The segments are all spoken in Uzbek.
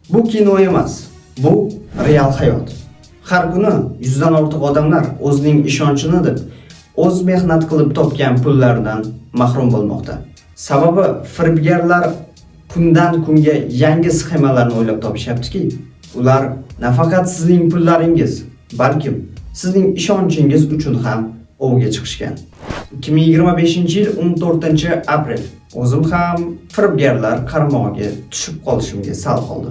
Bu kino emas, bu real hayot. Har kuni yuzdan ortiq odamlar o'zining ishonchini deb o'z mehnat qilib topgan pullaridan mahrum bo'lmoqda. Sababi firibgarlar kundan kunga yangi sxemalarni o'ylab topishyaptiki, ular nafaqat sizning pullaringiz, balkim sizning ishonchingiz uchun ham ovga chiqishgan. 2025-yil 14-aprel. O'zim ham firibgarlar qarmog'iga tushib qolishimga sal qoldi.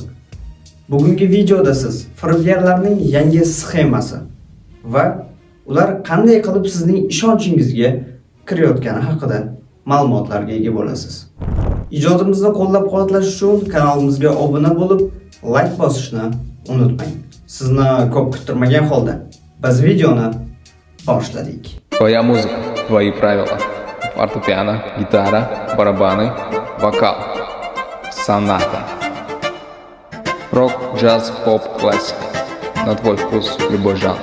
Bugungi videoda siz firibgarlarning yangi sxemasi va ular qanday qilib sizning ishonchingizga kirayotgani haqida ma'lumotlarga ega bo'lasiz. Ijodimizni qo'llab-quvvatlash uchun kanalimizga obuna bo'lib, like bosishni unutmang. Sizni ko'p kuttirmagan holda biz videoni boshladik. Твоя музыка, твои правила. Фортепиано, гитара, барабаны, вокал. Соната. Рок, джаз, поп, классика. На твой вкус любой жанр.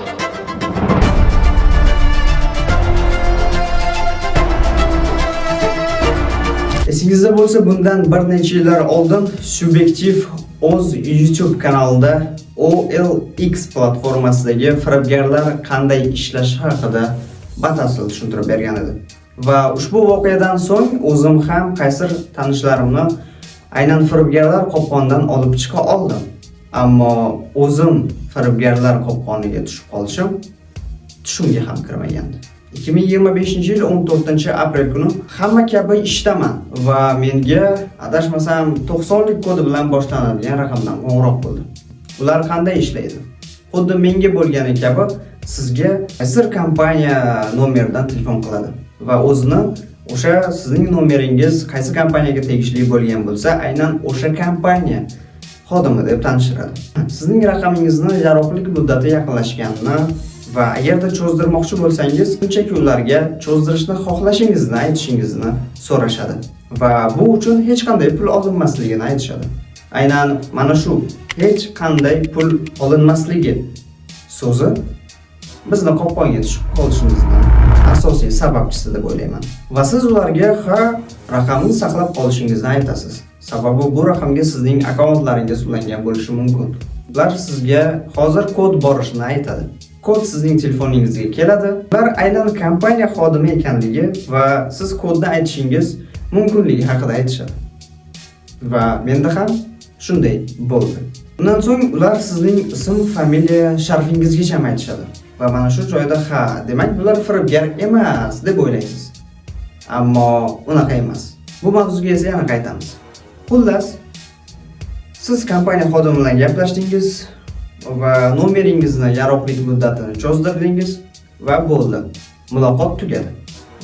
Esingizda bo'lsa, bundan bir necha yillar oldin Subyektiv o'z YouTube kanalida OLX platformasidagi firibgarlar qanday ishlashi haqida batafsil tushuntirib bergan edi. Va ushbu voqeadan so'ng o'zim ham qaysidir tanishlarimni aynan firibgarlar qopqonidan olib chiqa oldim. Ammo o'zim firibgarlar qopqoniga tushib qolishim tushimga ham kirmagandi. 2025-yil 14-aprel kuni hamma kabi ishdaman va menga adashmasam 90 lik kodi bilan boshlanadigan raqamdan qo'ng'iroq bo'ldi. Ular qanday ishlaydi? Xuddi menga bo'lgani kabi sizga qaysidir kompaniya nomeridan telefon qiladi va o'zini o'sha sizning nomeringiz qaysi kompaniyaga tegishli bo'lgan bo'lsa, aynan o'sha kompaniya xodimi deb tanishtiradi. Sizning raqamingizni yaroqlik muddati yaqinlashganini va agarda cho'zdirmoqchi bo'lsangiz, shunchaki ularga cho'zdirishni xohlashingizni aytishingizni so'rashadi va bu uchun hech qanday pul olinmasligini aytishadi. Aynan mana shu hech qanday pul olinmasligi so'zi bizni qopqonga tushib qolishimizni asosiy sababchisi deb o'ylayman. Va siz ularga ha, raqamni saqlab qolishingizni aytasiz. Sababi bu raqamga sizning akkauntlaringiz ulangan bo'lishi mumkin. Ular sizga hozir kod borishini aytadi. Kod sizning telefoningizga keladi. Ular aynan kompaniya xodimi ekanligi va siz kodni aytishingiz mumkinligi haqida aytishadi. Va menda ham shunday bo'ldi. Undan so'ng ular sizning ism, familiya, sharfingizgacha ham aytishadi. Va mana shu joyda ha, demak bular firibgar emas deb o'ylaysiz. Ammo unaqa emas. Bu mavzuga esa yana qaytamiz. Xullas, siz kompaniya xodimi bilan gaplashdingiz va nomeringizni yaroqlik muddatini cho'zdirdingiz va bo'ldi. Muloqot tugadi.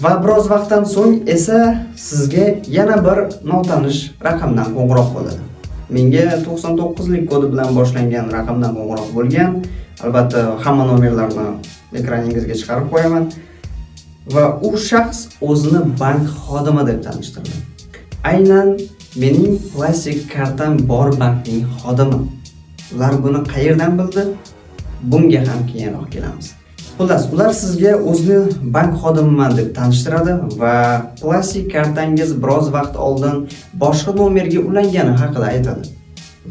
Va biroz vaqtdan so'ng esa sizga yana bir notanish raqamdan qo'ng'iroq bo'ladi. Menga 99 lik kodi bilan boshlangan raqamdan qo'ng'iroq bo'lgan. Albatta, hamma nomerlarni ekraningizga chiqarib qo'yaman. Va u shaxs o'zini bank xodimi deb tanishtirdi. Aynan mening plastik kartam bor bankning xodimi. Ular buni qayerdan bildi? Bunga ham keyinroq kelamiz. Xullas, ular sizga o'zini bank xodimiman deb tanishtiradi va plastik kartangiz biroz vaqt oldin boshqa nomerga ulangani haqida aytadi.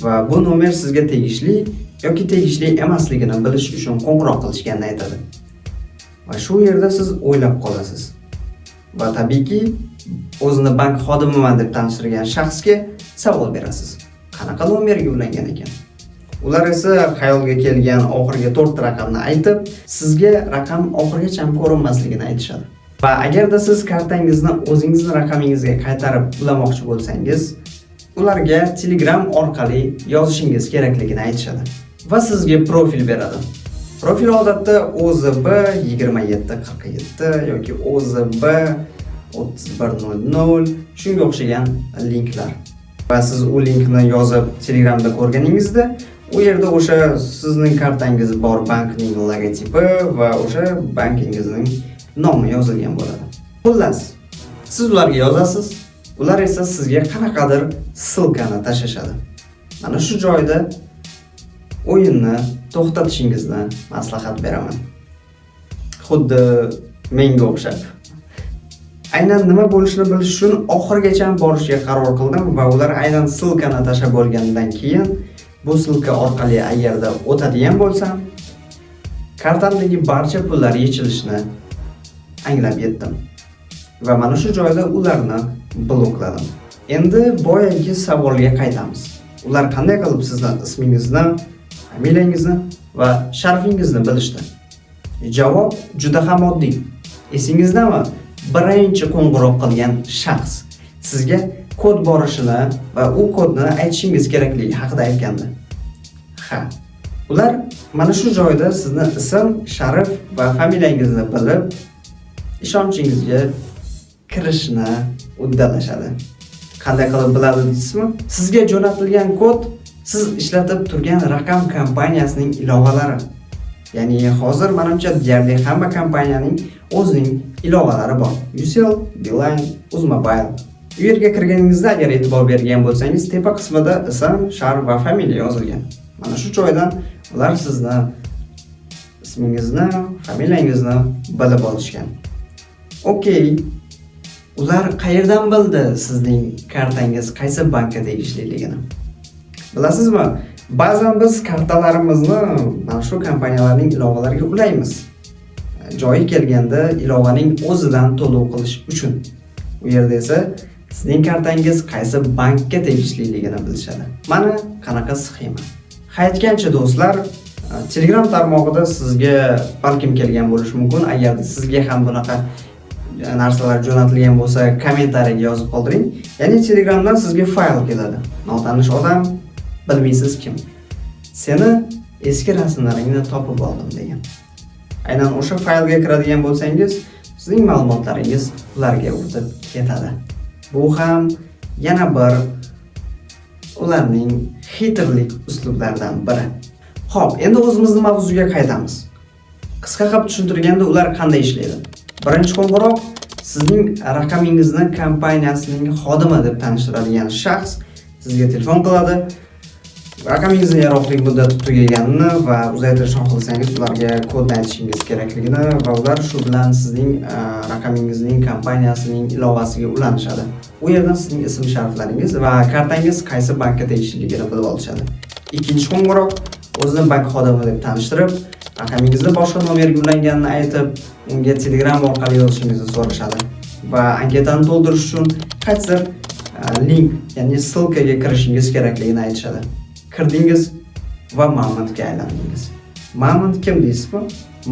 Va bu nomer sizga tegishli yoki tegishli emasligini bilish uchun qo'ng'iroq qilishganini aytadi. Va shu yerda siz o'ylab qolasiz. Va tabiiyki, o'zini bank xodimiman deb tanishtirgan shaxsga savol berasiz. Qanaqa nomerga ulangan ekan? Ular esa xayolga kelgan oxirgi 4 raqamni aytib, sizga raqam oxirigacha ham ko'rinmasligini aytishadi. Va agarda siz kartangizni o'zingizni raqamingizga qaytarib ulamoqchi bo'lsangiz, ularga Telegram orqali yozishingiz kerakligini aytishadi. Va sizga profil beradi. Profil odatda OZB 2747 yoki OZB 3100 shunga o'xshagan linklar. Va siz u linkni yozib Telegramda ko'rganingizda, u yerda o'sha sizning kartangiz bor bankning logotipi va o'sha bankingizning nomi yozilgan bo'ladi. Xullas, siz ularga yozasiz, ular esa sizga qanaqadir ссылка ni tashlashadi. Mana shu joyda o'yinni to'xtatishingizni maslahat beraman. Xuddi menga o'xshab. Aynan nima bo'lishini bilish uchun oxirigacha borishga qaror qildim va ular aynan ссылка ni tashlab bo'lgandan keyin Bu ссылка orqali agarda o'tadigan bo'lsam, kartamdagi barcha pullar yechilishini anglab yetdim. Va mana shu joyda ularni blokladim. Endi boyagi savolga qaytamiz. Ular qanday qilib sizni ismingizni, familiyangizni va sharfingizni bilishdi? Javob juda ham oddiy. Esingizdami? Birinchi qo'ng'iroq qilgan shaxs sizga kod borishini va u kodni aytishingiz kerakligi haqida aytgandi. Ha. Ular mana shu joyda sizni ism, sharif va familiyangizni bilib, ishonchingizga kirishni uddalashadi. Qanday qilib biladi deysizmi? Sizga jo'natilgan kod siz ishlatib turgan raqam kompaniyasining ilovalari. Ya'ni hozir manimcha deyarli hamma kompaniyaning o'zining ilovalari bor. Ucell, Beeline, Uzmobile. U yerga kirganingizda agar e'tibor bergan bo'lsangiz, tepa qismida ism, sharf va familiya yozilgan. Mana shu joydan ular sizni ismingizni, familiyangizni bilib olishgan. Okey. Ular qayerdan bildi sizning kartangiz qaysi bankka tegishliligini? Bilasizmi, ba'zan biz kartalarimizni mana shu kompaniyalarning ilovalariga ulaymiz. Joyi kelganda ilovaning o'zidan to'lov qilish uchun. U yerda esa sizning kartangiz qaysi bankka tegishliligini bilishadi. Mana qanaqa sxema. Aytgancha, do'stlar, Telegram tarmog'ida sizga balkim kelgan bo'lishi mumkin. Agarda sizga ham bunaqa narsalar jo'natilgan bo'lsa, kommentariyaga yozib qoldiring. Ya'ni Telegramdan sizga fayl keladi. Notanish odam, bilmaysiz kim. "Seni eski rasmlaringni topib oldim", degan. Aynan o'sha faylga kiradigan bo'lsangiz, sizning ma'lumotlaringiz ularga o'tib ketadi. Bu ham yana bir ularning хитр lik uslublaridan biri. Xo'p, endi o'zimizni mavzuga qaytamiz. Qisqa qilib tushuntirganda, ular qanday ishlaydi? Birinchi qo'ng'iroq sizning raqamingizni kompaniyasining xodimi deb tanishtiradigan shaxs sizga telefon qiladi. Raqamingizni yaroqlik muddati tugaganini va uzaytirishni xohlasangiz, ularga kodni aytishingiz kerakligini va ular shu bilan sizning raqamingizning kompaniyasining ilovasiga ulanishadi. U yerdan sizning ism shariflaringiz va kartangiz qaysi bankka tegishliligini bilib olishadi. Ikkinchi qo'ng'iroq o'zini bank xodimi deb tanishtirib, raqamingizni boshqa nomerga ulanganini aytib, unga Telegram orqali yozishingizni so'rashadi va anketani to'ldirish uchun qaysidir link, ya'ni ссылка ga kirishingiz kerakligini aytishadi. Kirdingiz va mamontga aylandingiz. Mamont kim deysizmi?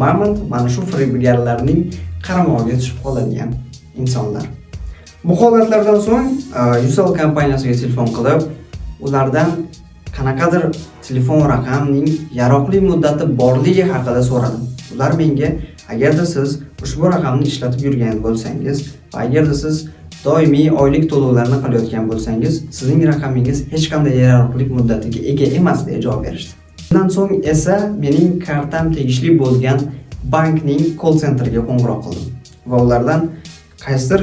Mamont mana shu firibgarlarning qaramog'iga tushib qoladigan insonlar. Bu holatlardan so'ng Ucell kompaniyasiga telefon qilib, ulardan qanaqadir telefon raqamning yaroqli muddati borligi haqida so'radim. Ular menga, agarda siz ushbu raqamni ishlatib yurgan bo'lsangiz va agarda siz doimiy oylik to'lovlarni qilayotgan bo'lsangiz, sizning raqamingiz hech qanday yaroqlilik muddatiga ega emas, deya javob berishdi. Bundan so'ng esa mening kartam tegishli bo'lgan bankning колл-центр iga qo'ng'iroq qildim va ulardan qaysidir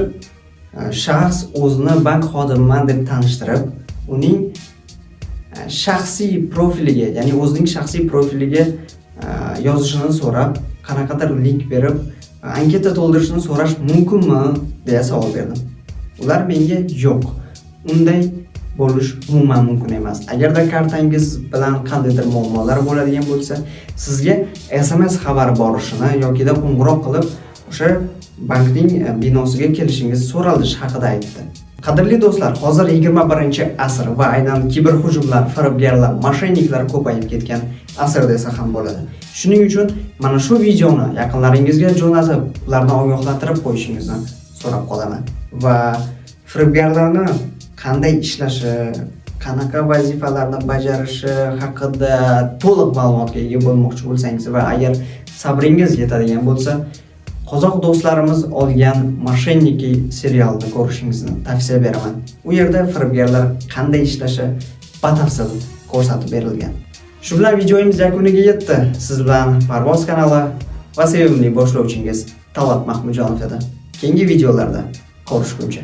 shaxs o'zini bank xodimiman deb tanishtirib, uning shaxsiy profiliga, ya'ni o'zining shaxsiy profiliga yozishini so'rab, qanaqadir link berib, anketa to'ldirishni so'rash mumkinmi, deya savol berdim. Ular menga yo'q, unday bo'lish umuman mumkin emas. Agarda kartangiz bilan qandaydir muammolar bo'ladigan bo'lsa, sizga SMS xabar borishini yokida qo'ng'iroq qilib, o'sha bankning binosiga kelishingiz so'ralishi haqida aytdi. Qadrli do'stlar, hozir 21-asr va aynan kiberhujumlar, firibgarlar, мошенник lar ko'payib ketgan asr desa ham bo'ladi. Shuning uchun mana shu videoni yaqinlaringizga jo'natib, ularni ogohlantirib qo'yishingizni so'rab qolaman. Va firibgarlarni qanday ishlashi, qanaqa vazifalarni bajarishi haqida to'liq ma'lumotga ega bo'lmoqchi bo'lsangiz va agar sabringiz yetadigan bo'lsa, qozoq do'stlarimiz olgan "Мошенники" serialini ko'rishingizni tavsiya beraman. U yerda firibgarlar qanday ishlashi batafsil ko'rsatib berilgan. Shu bilan videomiz yakuniga yetdi. Siz bilan Parvoz kanali va sevimli boshlovchingiz Talat Mahmudjonov edi. Keyingi videolarda ko'rishguncha.